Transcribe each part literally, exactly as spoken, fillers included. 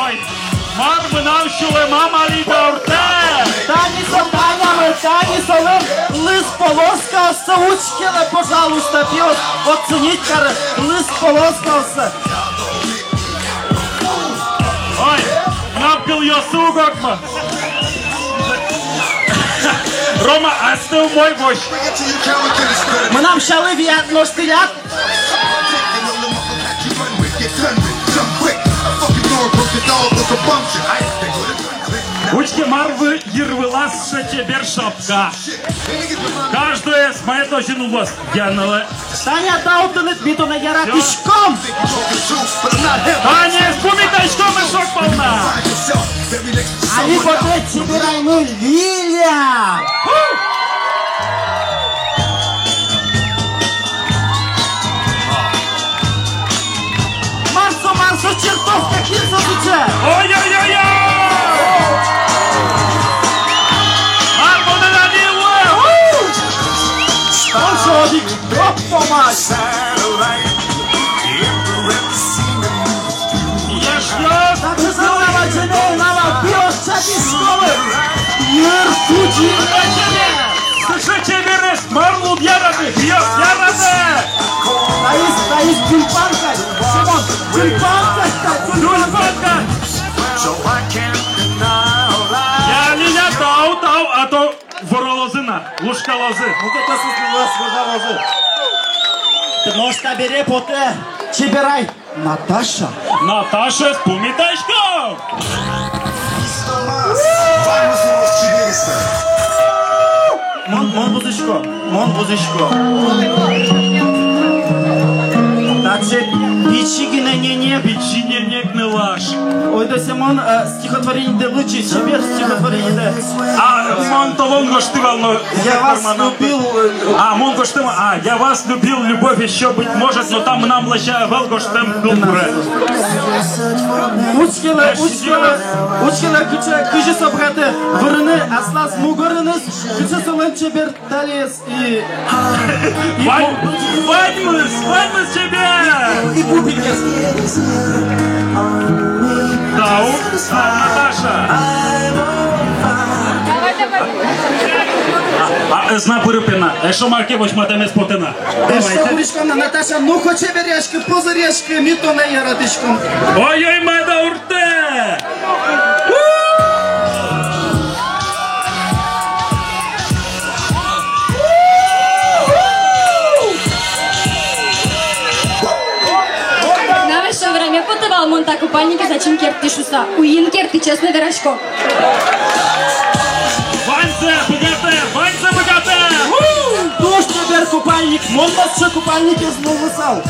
Мар мынам сюлэмам али дауртэ! Тани со, Танямы, тани солэн лыз полоскаоссы, учкелэ, пожалуйста, пиос, оценить каре лыз полоскаоссы. Ой, мынам кылъёсы уг окмы. Рома, астэ умой возь. Мынам сялы вияд, нош тӥляд? Учке, мар вы йырвылаз сыӵе чебер шапка. Каждоез маэтозь нуллоз. Янэлэ. Таня, тау тыныд, ми тонэ яратӥськом. Таня, пумитаськом эшшо пална. Али потэ чебераймы Лиля. Мар со, мар со, чертовка, кин со сыӵе? Ой-ой-ой-ой! Мар монэн али луэ? У! Что за одӥг дроп помась? Яшьёс! Татысал на ваченей, на ва, пиос чаписькомы! Йыр, кучи, вачене! Сыӵе чеберез! Мар луд, ярады, пиос, ярады! Таиз, таиз тюльпан кадь, Семон, тюльпан кадь, та, тюльпан кадь. Тюльпан кадь. Я, Лиля, тау, тау, а то воралозы на, лушкалозы. Мукетъёсыз луоз, вожалозы. Нош табере потэ чеберай. Наташа. Наташаез пумитаськом! Мон, мон вузӥсько, мон вузӥсько. Таӵе пичи гинэ ненег. Пичи ненег, нылаш. Ойдо, Семон, э, стихотворениедэ лыдӟы, чебер стихотворениедэ. А, мон толон гожтӥ вал но. Я вас любил, э, а, мон гожтӥ, а, я вас любил, любовь ещё, быть может, но там мынам лэся ӧвӧл гожтэм кылбуре. Учкелэ, учкелэ, учкелэ, кыӵе, кызьы со быгатэ вырыны аслаз мугорыныз, кыӵе солэн чебер талиез. И, и вань-, бу-, ваньмыз, ваньмыз чебер! И, и пупикез. Тау, а, Наташа. А, а, ӧз на пыры, пе, на. Эшшо мар ке возьматэмез потэ на. Эшшо пыриськом на, Наташа, ну-ка, чеберъяськы, пузыръяськы, ми тонэ яратӥськом. Ой-ой, мар дауртэ! Мынам эшшо вераме потэ вал, мон та купальникез ачим керттӥ шуыса. Уин керттӥ, честно верасько. Ваньзэ быгатэ, ваньзэ быгатэ! Туж чебер купальник, мон но сыӵе купальникез нуллысал.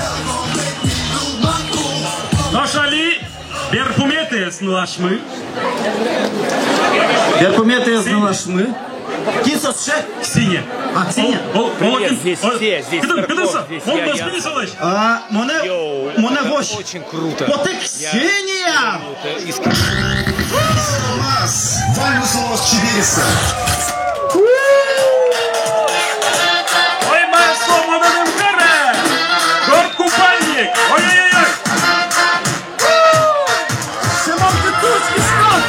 Нош али берпуметӥез нылашмы. Берпуметӥез нылашмы. Кин со сыӵе? Ксения. А, Ксения. О, о, о, здесь, о, здесь, кытын, кытын со? Здесь. Мон я, я. Кытын со? А, монэ, йоу, монэ это вось. Очень круто. Потэ Ксения. Ой, мар со, мон ӧй каре. Горд купальник. Ой-ой-ой. Семон, кытчы учкиськод?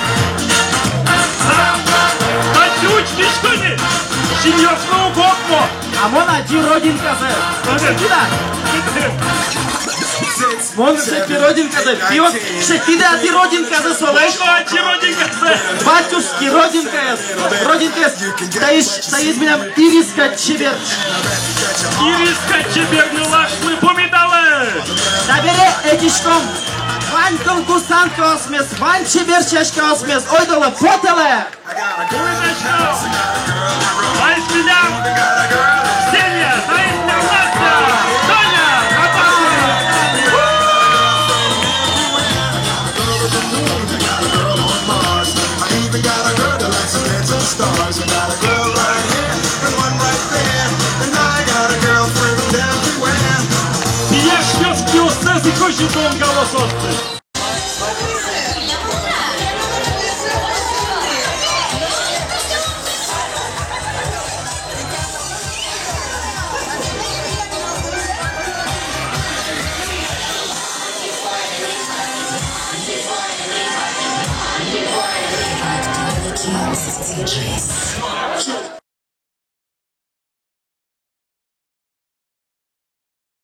Кытчы учкисько ни? Синъёсмы уг окмо. А мон адӟи родинказэ. Мон адӟи родинказэ. Пиос, шедьтӥды-а тӥ родинказэ солэсь? Мон адӟи родинказэ. Батюшки, родинкаез. Родинкаез. Таиз, таиз милям ирис кадь чебер. Ирис кадь чебер нылашмы, пумиталэ. Табере ӧтиськом. Вань конкурсанткаосмес, вань чебер сяськаосмес, ойдолэ, потэлэ! Таиз милям Ксения, таиз милям Настя, Таня, Наташа! Пияш пиостэс ик озьы донгало соосты. Kings D Js.